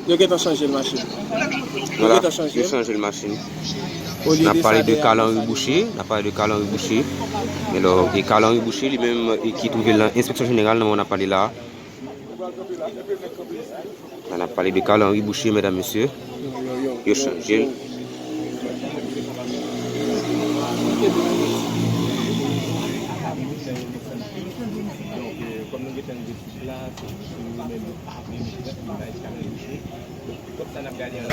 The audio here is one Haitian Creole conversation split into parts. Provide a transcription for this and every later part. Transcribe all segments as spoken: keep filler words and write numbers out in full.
Yo gentan chanje l machin. Yo gentan chanje l. Yo chanje l machin. N ap pale de Carl Henry Boucher, n ap pale de Carl Henry Boucher. Alò, e Carl Henry Boucher li menm e ki twouve l nan enspeksyon jeneral nan moman n ap pale la a. N ap pale de Carl Henry Boucher, medam, mesye. Yo chanje l. Donk, kòm nou gentan la, se pou nou menm nou pa vle met kont, nou bay Carl Henry Boucher. Donk, kòb sa n ap gade an.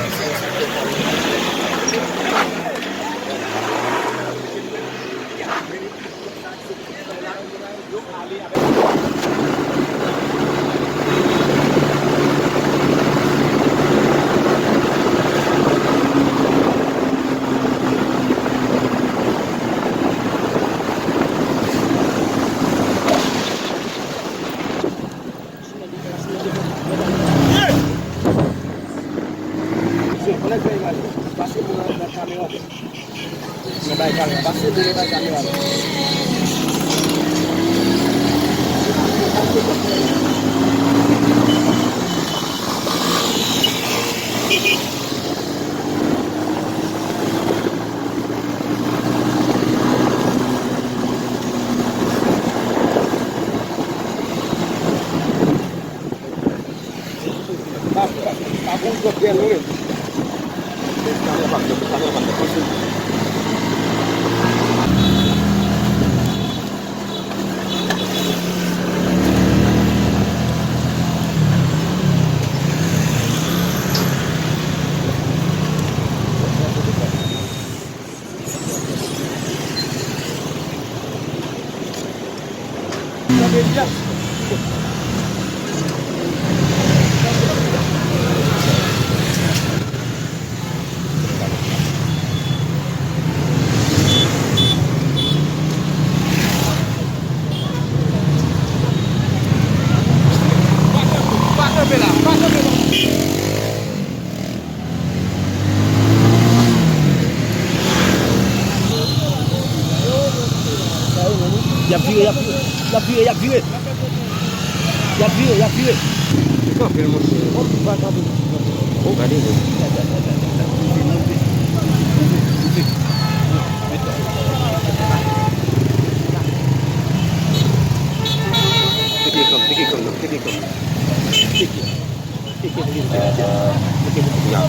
Y ap vire, y ap vire, y ap vire, y ap vire. Y ap vire, y ap vire. Li kanpe l, monchè. Ou pa kanpe. Oh, gade, gade. Teke kanpe, teke kanpe, teke kanpe. Teke. Teke, teke, teke, teke. Teke, teke, ya.